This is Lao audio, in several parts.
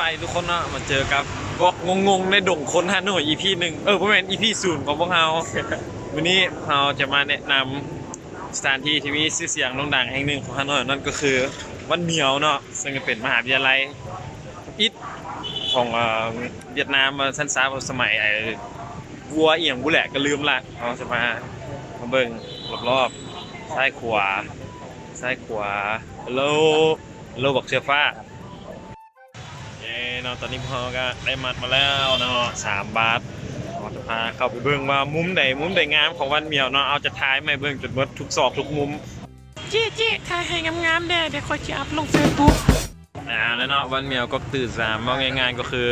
ໄປທຸກຄົນເນາະ ມາເຈີກັບວລັອກງົງໆໃນດົງຄົນຮ່າໂນ້ຍ ອີພີໜຶ່ງ ເອີ ບໍ່ແມ່ນ ອີພີສູນຂອງພວກເຮົາ. ມື້ນີ້ພວກເຮົາຈະມາແນະນຳສະຖານທີ່ທີ່ມີຊື່ສຽງໂດ່ງດັງແຫ່ງໜຶ່ງຂອງຮ່າໂນ້ຍ ນັ້ນກໍຄືວັນໝຽວເນາະ ເຊິ່ງເປັນມະຫາວິທະຍາໄລທຳອິດຂອງ ເອີ ຫວຽດນາມ ວ່າຊັ້ນຊະ ສະໄໝ ໄອ້ ວັວອີ່ຫຍັງບຸແຫຼະ ກໍລືມລະ. ເຮົາຈະມາ ມາເບິ່ງລອບໆ ຊ້າຍຂວາ ຊ້າຍຂວາ ໂລ ໂລບັກເສືອຟ້າ. ເອີເນາະ ຕອນນີ້ພວກເຮົາກໍໄດ້ມັດມາແລ້ວເນາະ ສາມບາດ. ເຮົາຈະພາເຂົ້າໄປເບິ່ງວ່າມຸມໃດ ມຸມໃດງາມຂອງວັນໝຽວເນາະ. ເອົາ ຈະຖ່າຍໃຫ້ເບິ່ງຈົນໝົດທຸກຊອກທຸກມຸມ. ເຈ້ໆ ຖ່າຍໃຫ້ງາມໆແດ່ ດຽວຂ້ອຍຊິອັບລົງເຟສບຸກ. ອ່າ ແລ້ວເນາະ ວັນໝຽວກອກຕື້ສາມ ເວົ້າງ່າຍໆກໍຄື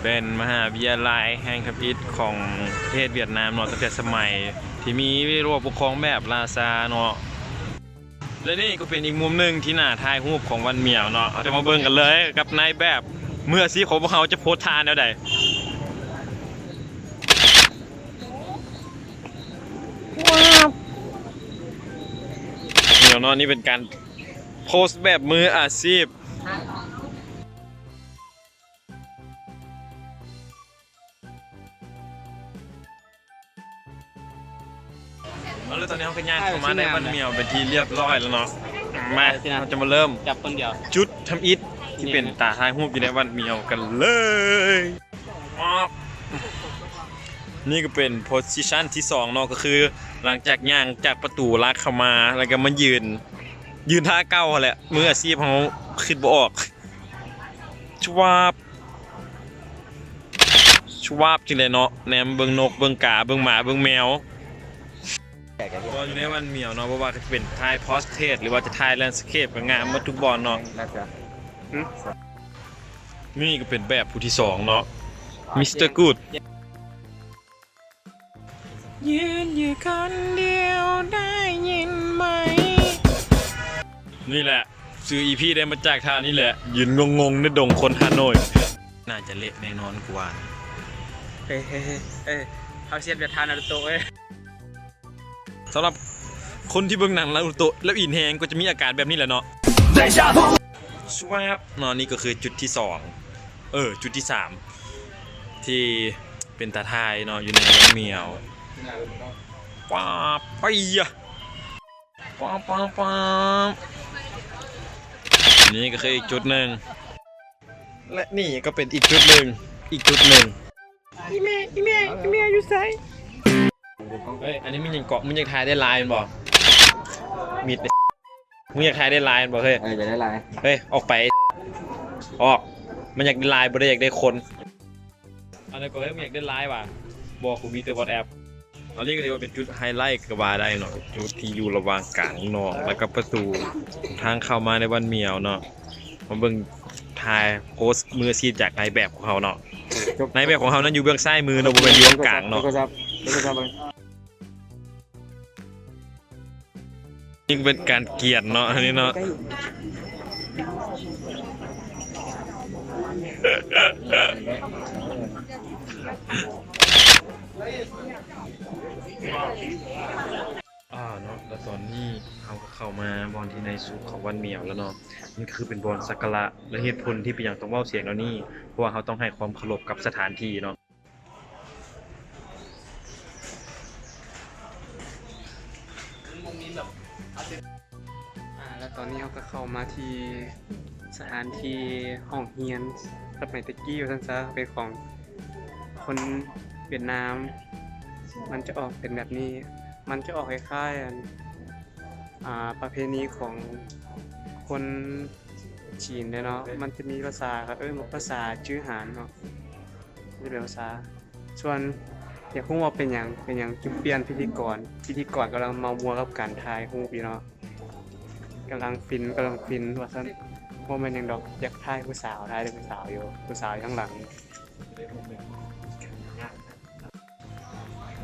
ເປັນມະຫາວິທະຍາໄລແຫ່ງທຳອິດຂອງປະເທດຫວຽດນາມເນາະ ຕັ້ງແຕ່ສະໄໝທີ່ມີລະບົບປົກຄອງແບບລາຊາເນາະ. ແລະນີ້ກໍເປັນອີກມຸມໜຶ່ງທີ່ໜ້າຖ່າຍຮູບຂອງວັນໝຽວເນາະ. ເຮົາຈະມາເບິ່ງກັນເລີຍກັບນາຍແບບມືອາຊີບຂອງພວກເຮົາຈະໂພສທ່າແນວໃດ. ເນາະ ນີ້ເປັນການໂພສແບບມືອາຊີບ. ເອົາລະ ຕອນນີ້ເຮົາກໍຍ່າງເຂົ້າມາໃນວັນໝຽວເປັນທີ່ລຽບຮ້ອຍແລ້ວເນາະ. ມາ ເຮົາຈະມາເລີ່ມຈັບຄົນດຽວ ຈຸດທຳອິດທີ່ເປັນຕາຖ່າຍຮູບຢູ່ໃນວັນໝຽວກັນເລີຍ. ນີ້ກໍເປັນໂພຊິຊັນທີສອງເນາະ ກໍຄືຫຼັງຈາກຍ່າງຈາກປະຕູຫຼັກເຂົ້າມາ ແລ້ວກໍມາຢືນ ຢືນທ່າເກົ່າຫັ້ນແຫຼະ ມືອາຊີບເຮົາຄິດບໍ່ອອກ. ຊວາບ ຊວາບ ຈັ່ງໃດເນາະ ແນມເບິ່ງນົກເບິ່ງກາເບິ່ງໝາເບິ່ງແມວ. ບໍ່ ຢູ່ໃນວັນໝຽວເນາະ ບໍ່ວ່າຈະເປັນຖ່າຍພອດເທຣດ ຫຼືວ່າຈະຖ່າຍແລນສະເຄບ ກໍງາມໝົດທຸກບ່ອນເນາະ. ນີ້ກໍເປັນແບບຜູ້ທີສອງເນາະ ມິສເຕີກູດ. ນີ້ແຫຼະ ຊື່ອີພີໄດ້ມາຈາກທ່ານີ້ແຫຼະ ຢືນງົງໆໃນດົງຄົນຮ່າໂນ້ຍ. ໜ້າຈະເລະແນ່ນອນກູວ່າ. ເອີ ເອີ ເອີ ເອີ ເຮົາສຽດແບບທ່ານາຣູໂຕະເອີຍ. ສຳລັບຄົນທີ່ເບິ່ງໜັງນາຣູໂຕະແລ້ວອິນແຮງ ກໍຈະມີອາການແບບນີ້ແຫຼະເນາະ. ຊວາບ ເນາະ ນີ້ກໍຄືຈຸດທີສອງ ເອີ ຈຸດທີສາມ ທີ່ເປັນຕາຖ່າຍເນາະ ຢູ່ໃນວັນໝຽວ. ປາບ ໄປຍະ ປາບ ປາບ ປາບ. ນີ້ກໍຄືອີກຈຸດໜຶ່ງ ແລະນີ້ກໍເປັນອີກຈຸດໜຶ່ງ ອີກຈຸດໜຶ່ງ. ອີແມ່ ອີແມ່ ອີແມ່ຢູ່ໃສ? ເຮີ້ຍ ອັນນີ້ມັນຍັງເກາະ ມຶງຢາກຖ່າຍໄດ້ຫຼາຍແມ່ນບໍ່? ມິດ ມຶງຢາກຖ່າຍໄດ້ຫຼາຍແມ່ນບໍ່ເຮີ້ຍ? ເອີ ຢາກໄດ້ຫຼາຍ. ເຮີ້ຍ ອອກໄປ ອອກ ມັນຢາກໄດ້ຫຼາຍ ບໍ່ໄດ້ຢາກໄດ້ຄົນ. ອັນນັ້ນກໍເຮີ້ຍ ມັນຢາກໄດ້ຫຼາຍຫວາ? ບໍ່ ກູມີແຕ່ວອດແອັບ. ອັນນີ້ກໍຖືວ່າເປັນຈຸດໄຮໄລກໍວ່າໄດ້ເນາະ ຈຸດທີ່ຢູ່ລະຫວ່າງກາງນອກ ແລ້ວກໍປະຕູທາງເຂົ້າມາໃນວັນໝຽວເນາະ. ມາເບິ່ງຖ່າຍໂພສມືອາຊີບຈາກນາຍແບບຂອງເຮົາເນາະ. ນາຍແບບຂອງເຮົານັ້ນຢູ່ເບື້ອງຊ້າຍມືເນາະ ບໍ່ແມ່ນຢູ່ເບື້ອງກາງເນາະ. ນີ້ເປັນການກຽນເນາະ ອັນນີ້ເນາະ. ອ່າເນາະ ແລະຕອນນີ້ເຮົາກໍເຂົ້າມາບ່ອນທີ່ໃນສຸດຂອງວັນໝຽວແລ້ວເນາະ. ມັນຄືເປັນບ່ອນສັກກາລະ ແລະເຫດຜົນທີ່ເປັນຫຍັງຕ້ອງເວົ້າສຽງແນວນີ້ ເພາະວ່າເຮົາຕ້ອງໃຫ້ຄວາມເຄົາລົບກັບສະຖານທີ່ເນາະ. ອ່າ ແລ້ວຕອນນີ້ເຮົາກໍເຂົ້າມາທີ່ສະຖານທີ່ຫ້ອງຮຽນສະໄໝແຕ່ກີ້ວ່າຊັ້ນຊະ ເປັນຂອງຄົນຫວຽດນາມ. ມັນຈະອອກເປັນແບບນີ້ ມັນຈະອອກຄ້າຍໆ ອັນ ອ່າ ປະເພນີຂອງຄົນຈີນເດ້ເນາະ. ມັນຈະມີພາສາ ເອີ້ນວ່າພາສາຈື່ຫານເນາະ ຈະເປັນພາສາ ສ່ວນຢາກຮູ້ວ່າເປັນຫຍັງ ເປັນຫຍັງຈຶ່ງປ່ຽນພິທີກອນ ພິທີກອນກຳລັງເມົາມົວກັບການຖ່າຍຮູບຢູ່ເນາະ. ກຳລັງຟິນ ກຳລັງຟິນວ່າຊັ້ນ. ບໍ່ແມ່ນຫຍັງດອກ ຢາກຖ່າຍຜູ້ສາວ ຖ່າຍແຕ່ຜູ້ສາວຢູ່ ຜູ້ສາວຢູ່ທາງຫຼັງ.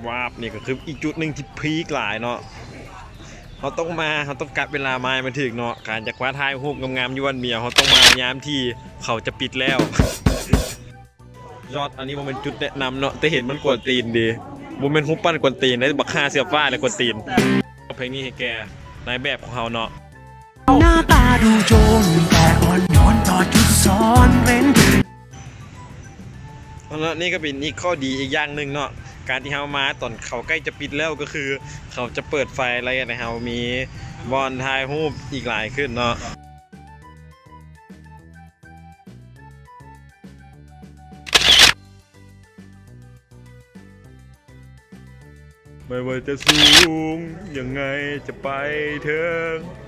ວາບ ນີ້ກໍຄືອີກຈຸດໜຶ່ງທີ່ພີກຫຼາຍເນາະ. ເຮົາຕ້ອງມາ ເຮົາຕ້ອງກັດເວລາມາໃຫ້ມັນຖືກເນາະ. ການຈະຄວ້າຖ່າຍຮູບງາມໆຢູ່ວັນໝຽວ ເຮົາຕ້ອງມາຍາມທີ່ເຂົາຈະປິດແລ້ວ. ຍອດ ອັນນີ້ບໍ່ແມ່ນຈຸດແນະນຳເນາະ ແຕ່ເຫັນມັນກວນຕີນດີ. ບໍ່ແມ່ນຮູບປັ້ນກວນຕີນເດ້ ບັກຫ່າເສືອຟ້າແຫຼະກວນຕີນ. ເພງນີ້ໃຫ້ແກ່ນາຍແບບຂອງເຮົາເນາະ. ໜ້າຕາດູໂຈມ ແຕ່ອ່ອນໂຍນຕໍ່ຈຸດຊ່ອນເຮ້ນ. ເນາະ ນີ້ກໍເປັນອີກຂໍ້ດີອີກຢ່າງໜຶ່ງເນາະ ການທີ່ເຮົາມາຕອນເຂົາໃກ້ຈະປິດແລ້ວ ກໍຄືເຂົາຈະເປີດໄຟ ແລ້ວເຮັດໃຫ້ເຮົາມີບ່ອນຖ່າຍຮູບອີກຫຼາຍຂຶ້ນເນາະ. ໄມ່ວ່າຈະສູງຍັງໄງຈະໄປເຖິງ.